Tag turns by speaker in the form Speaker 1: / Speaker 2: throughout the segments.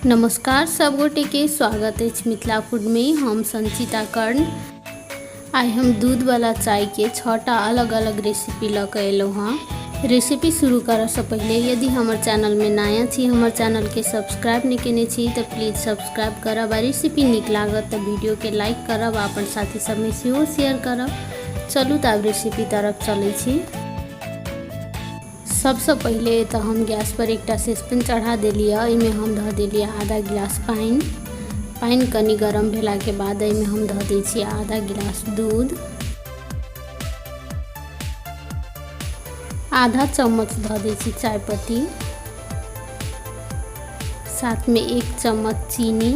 Speaker 1: नमस्कार सब गोटे के स्वागत अछि मिथिला फूड में। हम संचिता कर्ण। आइ हम दूध वाला चाय के 6टा अलग अलग रेसिपी लऽ के एलहुँ हँ। रेसिपी शुरू करऽ से पहिले यदि हमर चैनल में नया छी, हमर चैनल के सब्सक्राइब नहीं केने छी तऽ प्लीज सब्सक्राइब करब, आ रेसिपी नीक लागत तऽ वीडियो के लाइक करब आ अपन साथी सब में सेहो शेयर करब। चलू तऽ आब रेसिपी तरफ चलै छी। सबसँ पहिले तऽ हम गैस पर एकटा सस्पेन चढ़ा देलियै। एहिमे हम धऽ देलियै आधा गिलास पानि। पानि कनि गरम भेलाके बाद एहिमे हम धऽ दै छियै आधा गिलास दूध, आधा चम्मच धऽ दै छी चायपत्ती, साथमे 1 चम्मच चीनी।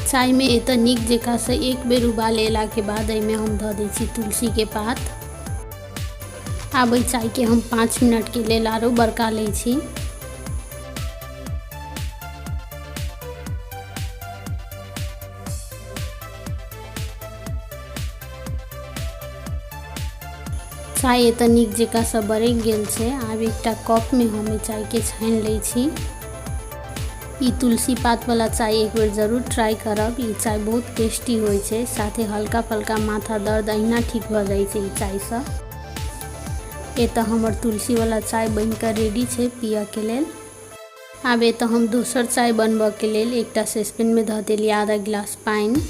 Speaker 1: चायमे एतऽ नीक जकाँसँ एक बेर उबाल अयलाके बाद एहिमे हम धऽ दै छी तुलसीके पात। आब एहि चायके हम 5 मिनटके लेल आरो बरका लै छी। चाय एतऽ नीक जकाँसँ बरकि गेल छै। आब एकटा कपमे हम एहि चायके छानि लै छी। ई तुलसी पात वाला चाय एक बेर जरूर ट्राई करब। ई चाय बहुत टेस्टी होइ छै, साथे हल्का फल्का माथा दर्द अहिना ठीक भऽ जाइ छै ई चायसँ। एतऽ हमर तुलसी वाला चाय बनि कऽ रेडी छै पियऽ के लेल। आब एतऽ हम दोसर चाय बनबऽ के लेल एकटा सस्पेनमे धऽ देलियै आधा गिलास पानि।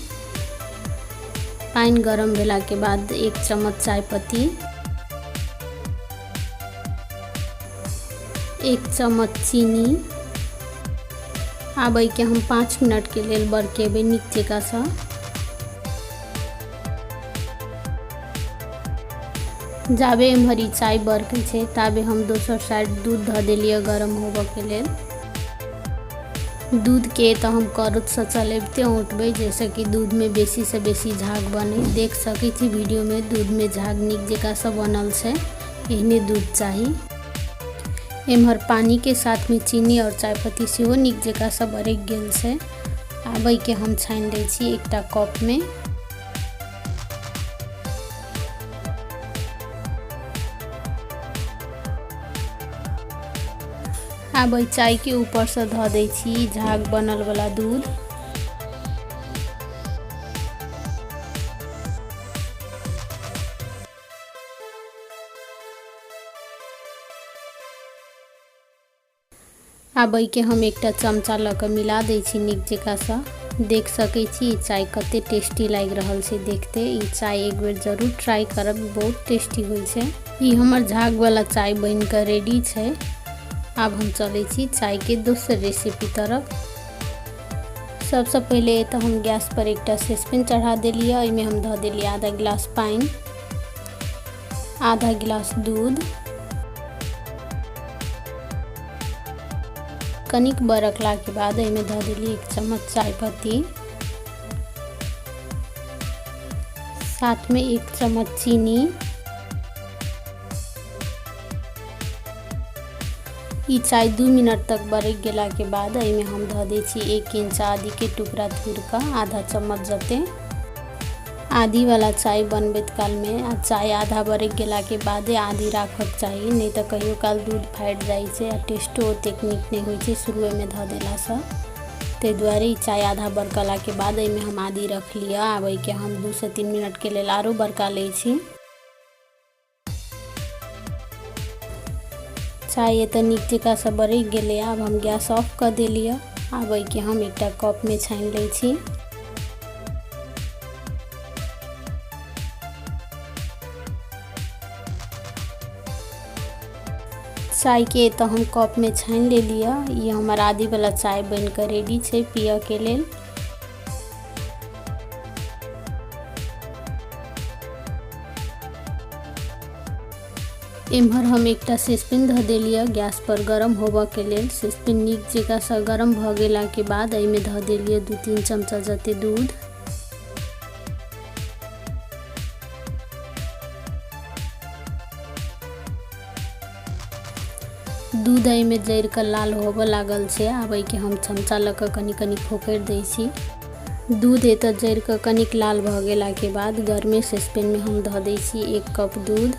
Speaker 1: पानि गरम भेलाके बाद 1 चम्मच चाय पत्ती, 1 चम्मच चीनी। आब एहिके हम 5 मिनटके लेल बरकेबै नीक जकाँसँ। जाबे एम्हर ई चाय बरकै छै ताबे हम दोसर साइड दूध धऽ देलियै गरम होबऽके लेल। दूधके तऽ हम करौतसँ चलेबिते औंटबै जाहिसँ कि दूधमे बेसीसँ बेसी झाग बनै। देख सकै छी वीडियोमे दूधमे झाग नीक जकाँसँ बनल छै, एहने दूध चाही। एम्हर पानीके साथमे चीनी आओर चायपत्ती सेहो नीक जकाँसँ बरकि गेल छै। आब एहिके हम छानि लै छी एकटा कपमे। आब एहि चायके ऊपरसँ धऽ दै छी झाग बनल वाला दूध। आब एहिके हम एकटा चमचा लऽ कऽ मिला दै छी नीक जकाँसँ। देख सकै छी ई चाय कते टेस्टी लागि रहल छै देखते। ई चाय एक बेर जरूर ट्राई करब, बहुत टेस्टी होइ छै। ई हमर झागवला चाय बनि कऽ रेडी छै। आब हम चलै छी चायके दोसर रेसिपी तरफ। सबसँ पहिले तऽ हम गैस पर एकटा सस्पेन चढ़ा देलियै। एहिमे हम धऽ देलियै आधा गिलास पानि, आधा गिलास दूध। कनिक बरकलाके बाद एहिमे धऽ देलियै 1 चम्मच चायपत्ती, साथमे 1 चम्मच चीनी। ई चाय 2 मिनट तक बरकि गेलाके बाद एहिमे हम धऽ दै छी 1 इंच आदीके टुकड़ा थुरि कऽ, आधा चम्मच जते। आदी वाला चाय बनबैत कालमे आ चाय आधा बरकि गेलाके बादे आदी राखऽके चाही, नहि तऽ कहियो काल दूध फाटि जाइ छै आ टेस्टो ओतेक नीक नहि होइ छै शुरुएमे धऽ देलासँ। ताहि दुआरे ई चाय आधा बरकलाके बाद एहिमे हम आदी रखलियै। आब एहिके हम 2 से 3 मिनटके लेल आरो बरका लै छी। चाय एतऽ नीक जकाँसँ बरकि गेलै। आब हम गैस ऑफ कऽ देलियै। आब एहिके हम एकटा कपमे छानि लै छी। चायके एतऽ हम कपमे छानि लेलियै। ई हमर आदीवला चाय बनि कऽ रेडी छै पियऽके लेल। एम्हर हम एकटा सस्पेन धऽ देलियै गैस पर गरम होबऽके लेल। सस्पेन नीक जकाँसँ गरम भऽ गेलाके बाद एहिमे धऽ देलियै 2-3 चमचा जते दूध। दूध एहिमे जरि कऽ लाल होबऽ लागल छै। आब एहिके हम चमचा लऽ कऽ कनि कनि खोखरि दै छी। दूध एतऽ जरि कऽ कनिक लाल भऽ गेलाके बाद गरमे सस्पेनमे हम धऽ दै छी 1 कप दूध।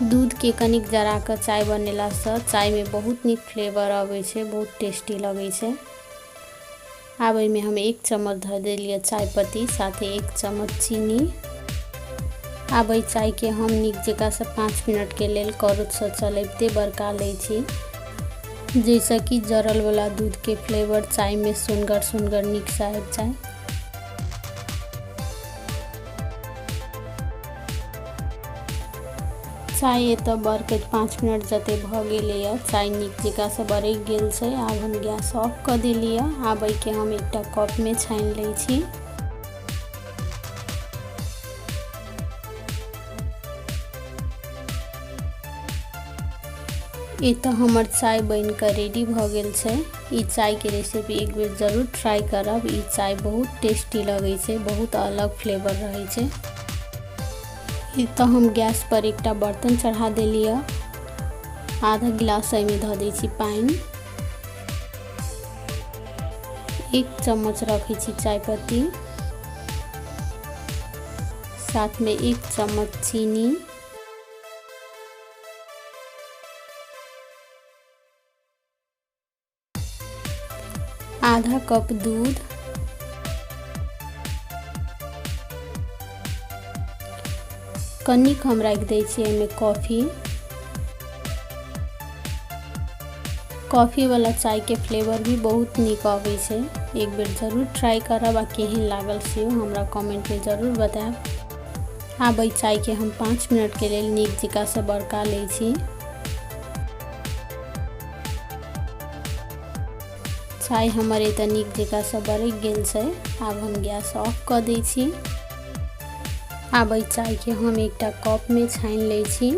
Speaker 1: दूधके कनिक जरा कऽ चाय बनेलासँ चायमे बहुत नीक फ्लेवर अबै छै, बहुत टेस्टी लगै छै। आब एहिमे हम 1 चम्मच धऽ देलियै चाय पत्ती, साथे 1 चम्मच चीनी। आब एहि चायके हम नीक जकाँसँ 5 मिनटके लेल करौतसँ चलबिते बरका लै छी, जाहिसँ कि जरलवला दूधके फ्लेवर चायमे सोनगर सोनगर नीकसँ आबि जाय। चाय एतऽ बरकैत 5 मिनट जते भऽ गेलैए, चाय नीक जकाँसँ बरकि गेल छै। आब हम गैस ऑफ कऽ देलियै। आब एहिके हम एकटा कपमे छानि लै छी। एतऽ हमर चाय बनि कऽ रेडी भऽ गेल छै। ई चायके रेसिपी एक बेर जरूर ट्राई करब। ई चाय बहुत टेस्टी लगै छै, बहुत अलग फ्लेवर रहै छै। एतऽ हम गैस पर एकटा बर्तन चढ़ा देलियै। आधा गिलास एहिमे धऽ दै छी पानि, 1 चम्मच रखै छी चाय पत्ती, साथमे 1 चम्मच चीनी, आधा कप दूध, कनिक हम राखि दै छियै एहिमे कॉफी। कॉफीवला चायके फ्लेवर भी बहुत नीक अबै छै। एक बेर जरूर ट्राई करब आ केहन लागल सेहो हमरा कमेंटमे जरूर बतायब। आब एहि चायके हम 5 मिनटके लेल नीक जकाँसँ बरका लै छी। चाय हमर एतऽ नीक जकाँसँ बरकि गेल छै। आब हम गैस ऑफ कऽ दै छी। आब एहि चायके हम एकटा कपमे छानि लै छी।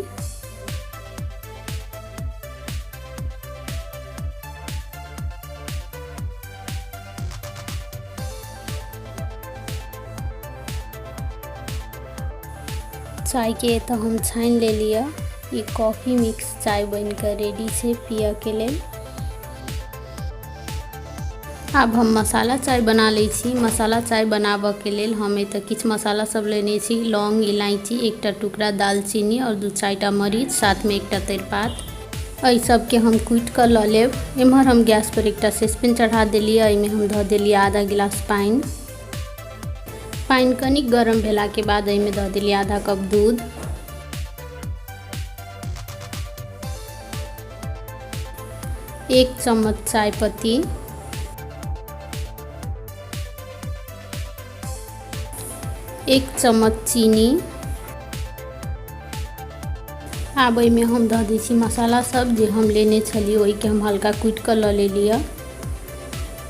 Speaker 1: चायके एतऽ हम छानि लेलियै। ई कॉफी मिक्स चाय बनि कऽ रेडी छै पियऽके लेल। आब हम मसाला चाय बना लै छी। मसाला चाय बनाबऽके लेल हम एतऽ किछु मसाला सब लेने छी। लौंग, इलायची, एकटा टुकड़ा दालचीनी और 2-4टा मरीच, साथमे एकटा तेजपात। एहि सबके हम कुटि कऽ लऽ लेब। एम्हर हम गैस पर एकटा सस्पेन चढ़ा देलियै। एहिमे हम धऽ देलियै आधा गिलास पानि। पानि कनिक गरम भेलाके बाद एहिमे धऽ देलियै आधा कप दूध। 1 चम्मच चाय पत्ती, 1 चम्मच चीनी। आब एहिमे हम धऽ दै छी मसाला सब जे हम लेने छलियै, ओहिके हम हल्का कुटि कऽ लऽ लेलियै।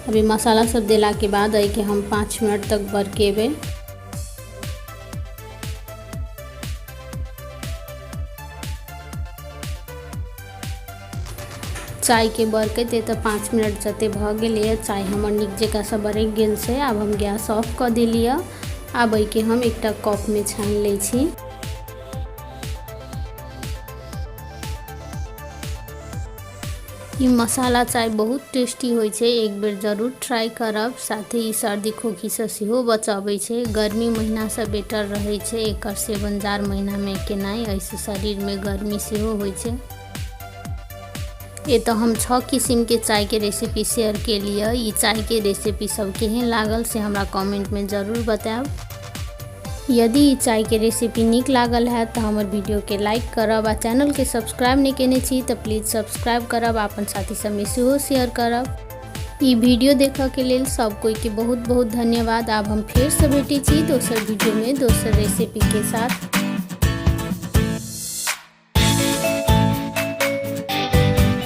Speaker 1: अभी मसाला सब देलाके बाद एहिके हम 5 मिनट तक बरकेबै। चायके बरकैत एतऽ 5 मिनट जते भऽ गेलैए। चाय हमर नीक जकाँसँ बरकि गेल छै। आब हम गैस ऑफ कऽ देलियै। आब एहिके हम एकटा कपमे छानि लै छी। ई मसाला चाय बहुत टेस्टी होइ छै, एक बेर जरूर ट्राई करब। साथे ई सर्दी खोखीसँ सेहो बचबै छै। गर्मी महीनासँ बेटर रहै छै एकर सेवन जाड़ महीनामे केनाइ, एहिसँ शरीरमे गर्मी सेहो होइ छै। एतऽ हम 6 किसिमके चायके रेसिपी शेयर केलियै। ई चायके रेसिपी सब केहन लागल से हमरा कमेंटमे जरूर बतायब। यदि ई चायके रेसिपी नीक लागल हैत तऽ हमर वीडियोके लाइक करब आ चैनलके सब्सक्राइब नहि केने छी तऽ प्लीज सब्सक्राइब करब आ अपन साथी सबमे सेहो शेयर करब। ई वीडियो देखऽके लेल सब कोइके बहुत बहुत धन्यवाद। आब हम फेरसँ भेटै छी दोसर वीडियोमे दोसर रेसिपीके साथ।